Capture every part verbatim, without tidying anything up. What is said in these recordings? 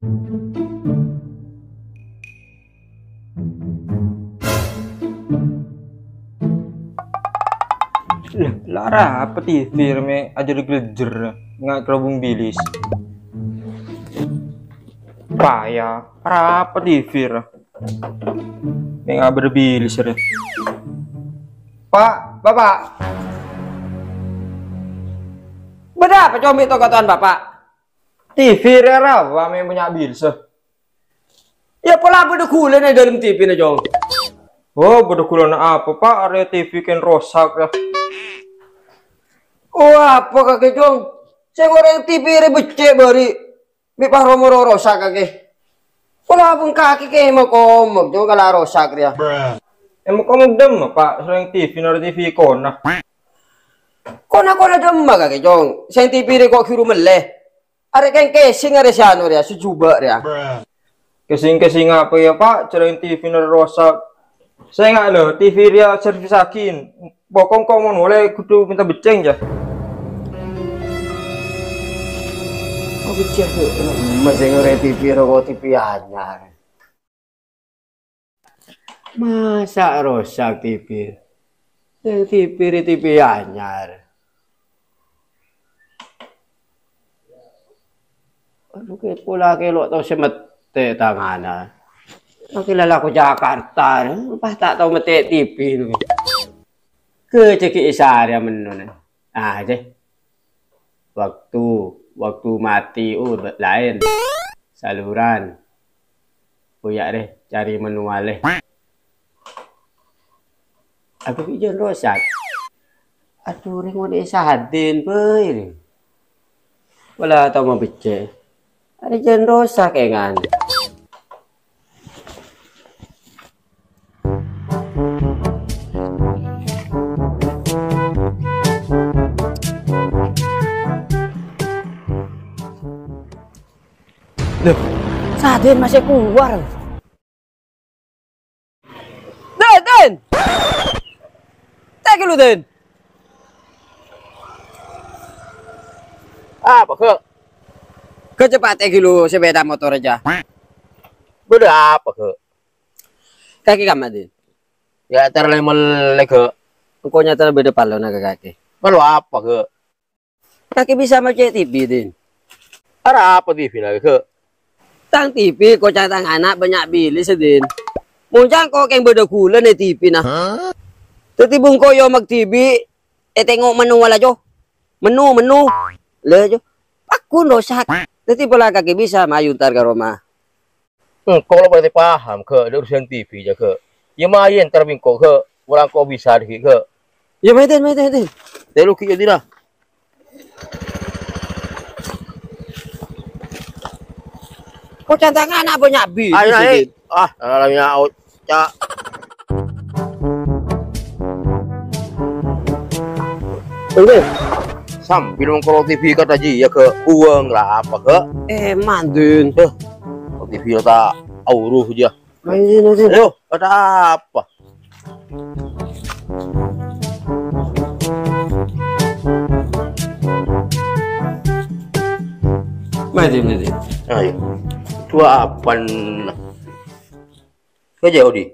Lah, la arapa T V rè mè' ajâr glejer nga' kerubung bilis. Paya, arapa T V rè? Mè' abâr bilis rè. Pa', Bapa'. Bâdâ apa, Combi, to katowan Bapa'? T V rè arapa mè' bânnya' bilissa. Iyâ, pola bâdâ ghulâna è dâlem T V-na, Cong. Oh, bâdâ ghulâna apa, Pa'? Arèya T V kèng rosak, yâ. Oh, apa kakè, Cong? Sèngko' rèng T V rè beccè' bâri'. Mè' pas ro-moro rosak kakè. Pola bengkakè kè mok-omok, Cong, kala rosak rèya. È mok-omok dâmma, Pa'? Sèrèng T V noro' T V kona. Kona-kona dâmma kakè, Cong? Sèng T V rè ko' ghiru mellè. Arè kèng casing arè sè anu rèya, sè jhubâ' rèya. Casing-casing apa yâ, Pa'? Sèrèng T V noro' rosak. Sènga' lho, T V rèya servisaghi. Bokong ko' mon molè kodhu mènta beccèng, yâ. Oh, beccèng, yuk. Masih ngorèng T V roko T V anyar. Masa' rosak T V? Sèng T V rè T V anyar. Adu, kè pola kè lo' tao sè mèttè tangana. Kè la lako Jakarta, pas ta' tao mèttè T V. Kè cè' ghi' èsarèya menno. Ah, cè'. Waktu, waktu mati, oh, laèn. Saluran. Koya' rè, carè manualè. Aku ki' jân rosak. Adu, rèng onè' sadin, bâi, rèng. Wala tao mabeccè'. Arè jân rosak, èngan. Loh, sadin masih keluar. Din, Din! Tèghi lu, Din! Apa, Kè? Kè, ceppa' tèghi lu sepeda motor aja. Bâdâ apa, Kè? Kakè kamma, Din? Yâ, terlè mellè, Kè. Engko' nyatana bâdâ parlona ka kakè. Parlo apa, Kè? Kakè bisa maca T V, Din. Arapa T V-na, Kè? Tang T V koca'na tang ana' bânnya' bilissa, Din. Mon ca'na engko' kèng bâdâ ghulâna è T V-na. Dhâddhi bungko' yâ omma' T V, ètengngo' menno wala, Jo. Menno, menno. Lè, Jo. Paggun rosak. Dhâddhi pola kakè bisa mayu entar ka roma. Engko' lo' pate paham, Kè, dâ' urusan T V jâ, Kè. Yâ, mayu entar bi' engko', Kè. Pola engko' bisa dâggi', Kè. Yâ, mayu, Din, mayu, Din, mayu, Din. Tèlo ghi' yâ, Din, ah. Koca'na tang ana' bânnya' bilissa, Din. Ah, la, la, la, la, ca'. Engghi. Sambil mongkoro T V kata jiyâ, Kè. Buwâng la apa, Kè? Eh, mandin. Eh, T V la ta' auruh jiyâ. Ayo, ada apa? Mari, mari. Ayo. Dua apa? Kè jâ', Odi.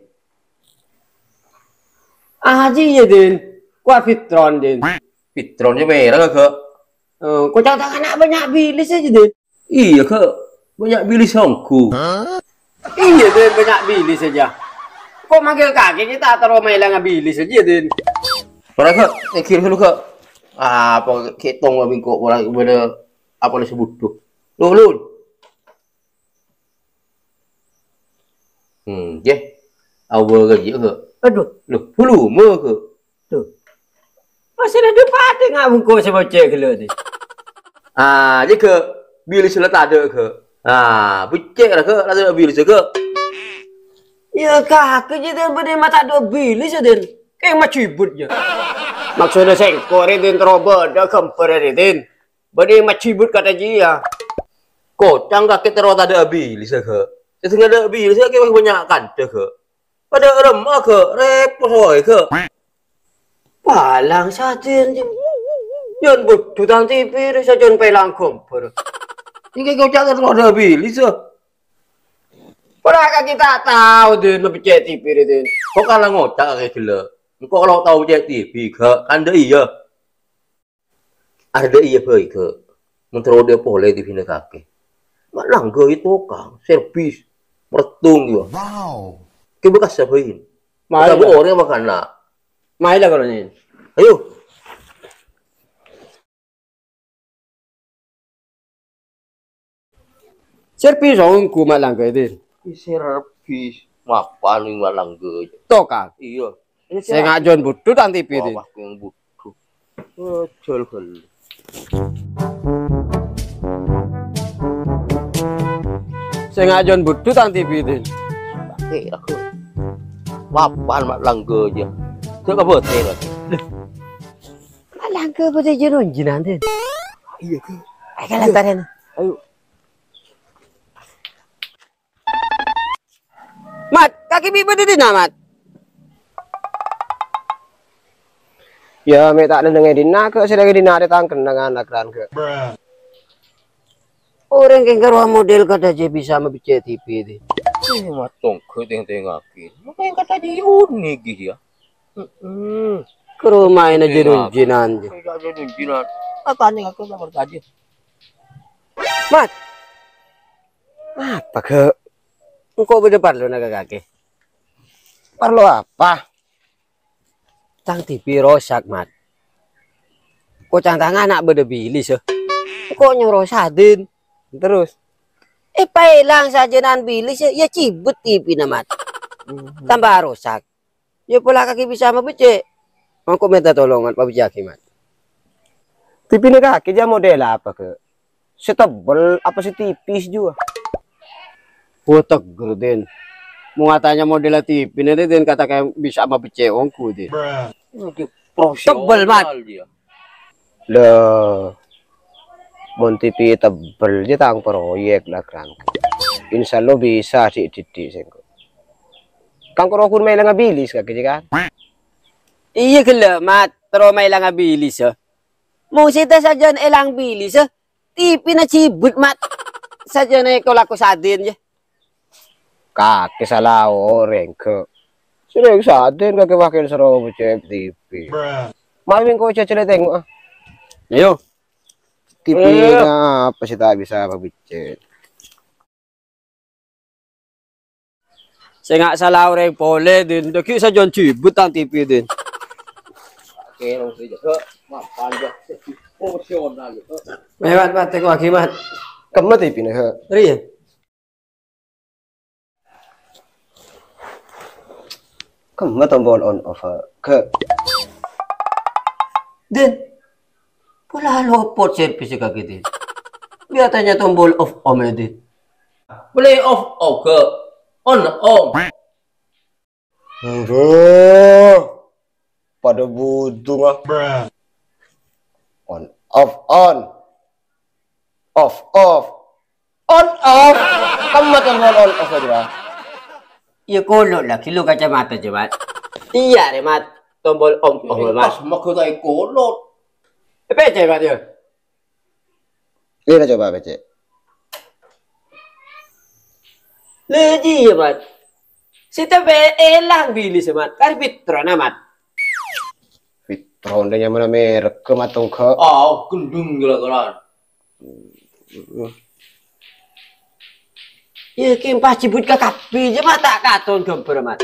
Aji yâ, Din. Kowat Fitron, Din. Fitron jâ' mèrah, Kè. Eh, koca'na tang ana' bânnya' bilissa jâ, Din. Iyâ, Kè. Bânnya' bilissa ongghu. Iyâ, Din, bânnya' bilissa jâ. Ko' manggil kakè kita terro maèlang bilissa jâ, Din. Para, Kè, èngghi ghâllu, Kè. Apa kètong bi' engko' pola bâdâ apa lè sè budhu. Lun, lun. Hmm, jâ. Awa ghâjiyâ, Kè. Adu. Loh, bulu ma, Kè. Tuh. Masih ada pada nggak bungkus sama cek gelo nih. Ah, jâ, Kè. Bilissa la tadâ', Kè. Ah, beccè' ra, Kè. La tadâ' bilissa, Kè. Yâ, kakè jâ, Din, bânnè ma' tadâ' bilissa, Din. Kèng majhibut jâ. Maksudnya sèngko' rè, Din, terro bâdâ ghâmbhârrâ rè, Din. Bânnè majhibut kata jiyâ. Koca'na kakè terro tadâ' bilissa, Kè. Sè tadâ' bilissa, Kè, wis bânnya' kandhâ, Kè. Padâ remma, Kè, rèpot soè, Kè. Palang sajân, jân budhu tang T V rè sajân pèlang ghâmbhâr. Ènggi koca' terro tadâ' bilissa. Pernah kakè ta' tao, Din, mabeccè' T V rè, Din. Kok kala ngoca' kakè ghellâ'? Engko' kalau tao mabeccè' T V, ghâ', kandhâ iyâ. Ardhâ iyâ bhâi, ghâ'. Mentoro dia polè T V-na kakè. Ma' langghâ itu, Kang. Servis. Mertung, ya. Wow. Kè bekas bhâi. Mari, Kang. Orèng apa kana'? Mari lah kalau ini. Ayo. Servis ongghu ma' langghâ, Din. Servis mapan ma' langghâ. To, Kang. Iyâ. Sènga' jhân budhu tang T V, Din. Wah, wah, yang budhu. Eh, jol ghellâ'. Sènga' jhân budhu tang T V, Din. Pakai aku. Mapan ma' langghâ jâ. Coba bote lagi. Ma' langghâ bâdâ jhân onjhânan, Din. Iyâ, Kang. Ayo, lantaran. Ayo. Mat, kakè bi' bâdâ dinna', Mat? Iyâ, mè' ta' neng-ennengngè dinna', Kè', sè neng-ennengngè dinna' arè tang kennengngan, Kran, Kè'. Orèng kèng karo model kadhâ' jâ bisa mabeccè' T V, Din. Eh, matong kè' teng-tengngaghi. Makanya kata dia unik, ya. Heeh. Karo maèna jhân onjhânan. Jhân onjhânan. Apa nih aku tak percaya. Mat. Apa, Kè'? Engko' bâdâ parlona ka kakè. Parlo apa? Tang T V rosak, Mat. Koca'na tang ana' bâdâ bilis, ya. Engko' nyoro sadin. Terus? Eh, paèlang sajân bilis, ya, ya cibut T V-na, Mat. Mhm. Tamba rosak. Ya, pola kakè bisa mabeccè'. Mangko mènta tolongan pabeccè'aghi, Mat. T V-na kakè jâ model apa, Kè'? Sè tebbel apa sè tipis jua? Wah, teggher, Din. Mon atanya model T V-na, Din, kata kayak bisa mabeccè' ongghu, Din. Tebbel, Mat. Lho, mon T V tebbel jâ tang proyek lah, Kran. Insya Allah bisa dik-didik sèngko'. Kang koro ghun maèlanga bilis kakè jâ, kan? Iyâ ghellâ', Mat, terro maèlanga bilis, ya. Mon sèdhâ sajân èlang bilis, ya. T V-na cibut, Mat. Sajân èko-lako sadin, ya. Kakè sala orèng, Kè'. Sèrèng sadin kakè wakil soro mabeccè' T V. Mari engko' jhâjhâlè tengngo', ah. Ayo. T V-na apa sè ta' bisa mabeccè'? Sènga' sala orèng polè, Din. Dâgghi' sajân cibut tang T V, Din. Oke, langsung aja. Kè', mapan, ya. Profesional, ya, Kè'. Lewat, Mat, tengok lagi, Mat. Kemma T V-na, Kè'? Rèya. Kemma tombol on off, Kè'? Din, pola lopot servis ka Din. Biasanya tombol off on, Din. Boleh off off, Kè'. On on. Aduh, padâ budung, ah. On off on. Off off. On off. Kemma tombol on off aja, Pak. Iyâ, kolot lagi lo kacamata, Mat. Iyâ, rè, Mat. Tombol on off, Mat. Pas maghâ ta' èkolot. Pècè', Mat, ya? Iyâ, coba pècè'. Lha, iyâ, Mat. Sè tapè èlang bilis, Mat. Karè pitrona, Mat. Fitron dâ' nyamana merek ke matong ke. Oh, gendung gila-gilaan. Ya, kempa jibut ka kabbi, cuma ta' katon gambar, Mat.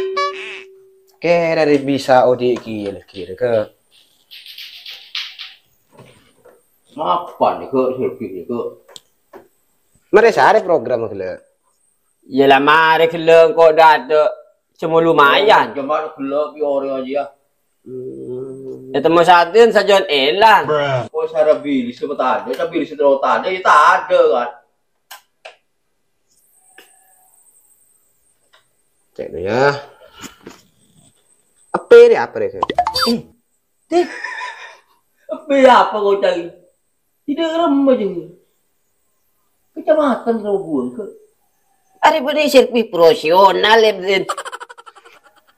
Kere bisa odi' kira-kira ke. Mapan nih, Kak, servis nih, Kak. Mare sare program gela. Ya lah, mare gela kok dada cuma lumayan. Cuma gela pi ore aja ya. Hmm. Ya temu satin sajuan elang. Kok sare bilis apa tanda? Tapi bilis terus tanda ya tanda kan. Cek dulu ya. Apa ini apa deh? Ih, deh. Apa ya apa kau cari? Tidak remeh aja. Kecamatan kau buang ke. Ari budi servis profesional ya, Din.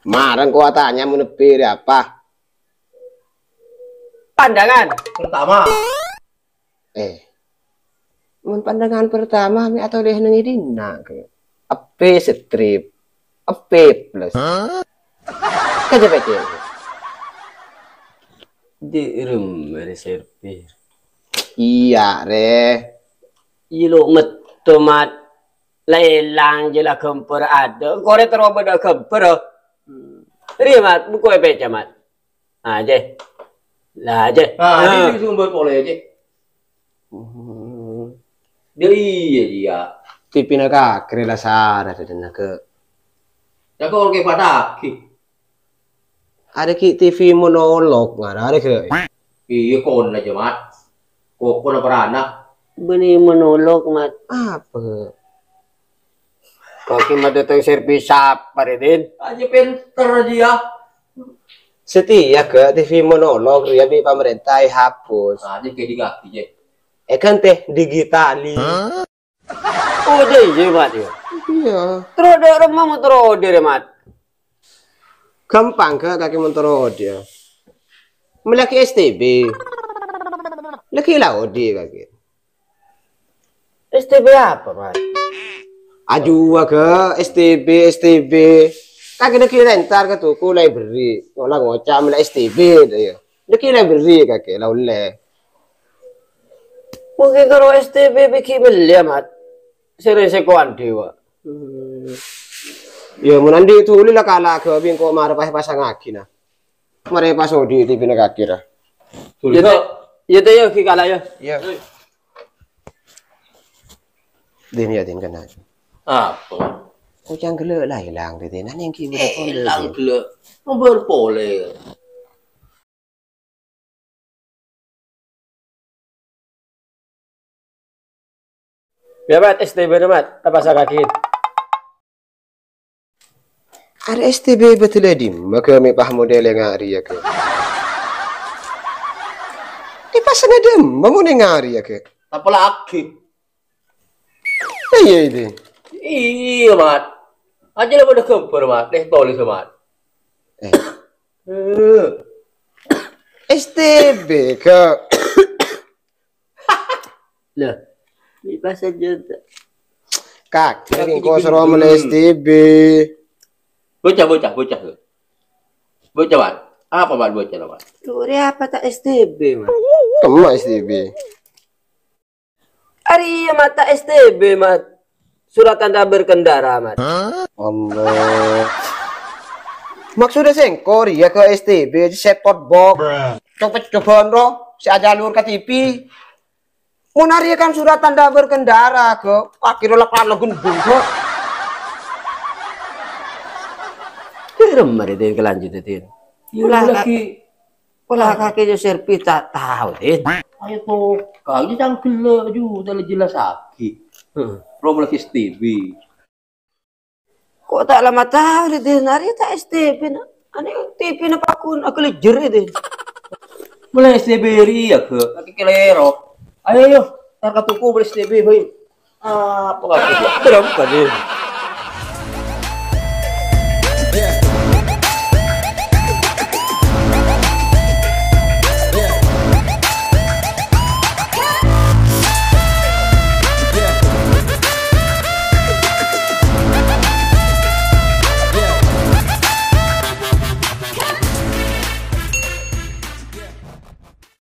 Marang kau tanya mau nepi apa? Pandangan. Pertama. Eh. Mun pandangan pertama, mi atau deh nang idina ke. P strip, P plus. Hah? Kaja pece. Di rumah ada servis. Iyâ, Rè. Iyâ lo' metto, Mat. La èlang jâ la ghâmpar adâ. Korè terro bâdâ ghâmpar, oh. Rè, Mat, buko è pece, Mat. Ah, jâ. La, jâ. Ah, ini sumber polè, jâ. Hmm. Dia iya, dia. T V-na kakè la sara dâdâna, Kè. Ya, kok oke pataki? Ada ki T V monolog, ngarana, Kè. Iya, kon aja, Mat. Kokon apa anak? Bânnè monolog, Mat. Apa? Kok ki ma' dâteng servis apa, Ridin? Aja pinter aja ya. Setia ke T V monolog, rèya bi' pamarènta èhapus. Nah, ini kayak di kaki, Jek. Eh, kan teh digitali. Hah? Oh, dâ' iyâ, Mat, ya. Iya. Terro dâ' remma mon terro dâri, Mat. Ghâmpang, Kè, kakè mon terro dâri. Mellèaghi S T B. Lagi la odi, kakè. S T B apa, Mat? Ajuwâ, Kè, S T B, S T B. Kakè lagi entar ka toko library. Ngola ngoca' mellè S T B, ya. Lagi library, kakè, la ollè. Mungkin karo S T B bigi mellè, Mat. Sè resèkowan dâpa'. Hmm. Ya, mon andi' dhuli la kala' ghâbây engko' mara pas-pasangngaghi, nah. Mara pas odi T V-na kakè, ra. Dhuli, ya, Kè. Ya, teh, ya, ghi kala', ya. Ya. Din, ya, Din, kena. Apa? Oh, cangghellâ' la èlang, Din. Nang ènggi bâdâ polè, Din. Èlang ghellâ'. Ngompol polè. Ya, Mat, S T B-na, Mat. Apa sakit? Arè S T B bâdâ la dimma, Kè, mè' pas model nga' rèya, Kè? È pasana dimma mon nga' rèya, Kè? Apa lagi? Iya, itu. Iya, Mat. Aja la bâdâ ghâmpar, Mat. Deh, tulis, Mat. Eh. Eh. S T B, Kè. Lah, di pasar juta. Kakè, engko' soro mellè S T B. Bocah, bocah, bocah, tuh. Bocah, Mat. Apa, Mat, bocah, Mat? Duri apa ta' S T B, Mat? Kemma S T B. Arèya, Mat, ta' S T B, Mat. Surat tanda berkendara, Mat. Allah. Maksudnya sengko' rèya ke S T B, set top box. Coba-cobaan roh, si ajalur ke T V. Mon arèya kan surat tanda berkendara, Kè. Akhirnya lak-lak gendung, Kè. Kira mari, Din, kelanjut, Din. Iya, lah, lagi. Pola kakè jâ servis ta' tao, Din. Ayo, toh. Kau ini cangghellâ' ju, ta' la jelas lagi. Heeh. Belum lagi S T B. Kok ta' la matao, Din? Arèya ta' S T B, na. Anè T V-na pakon aghâlejjhâr, Din. Mellè S T B rèya, Kè. Lagi kelero. Ayo, yo. Entar ka toko beli S T B, boy. Apa kakè? Berapa, Din?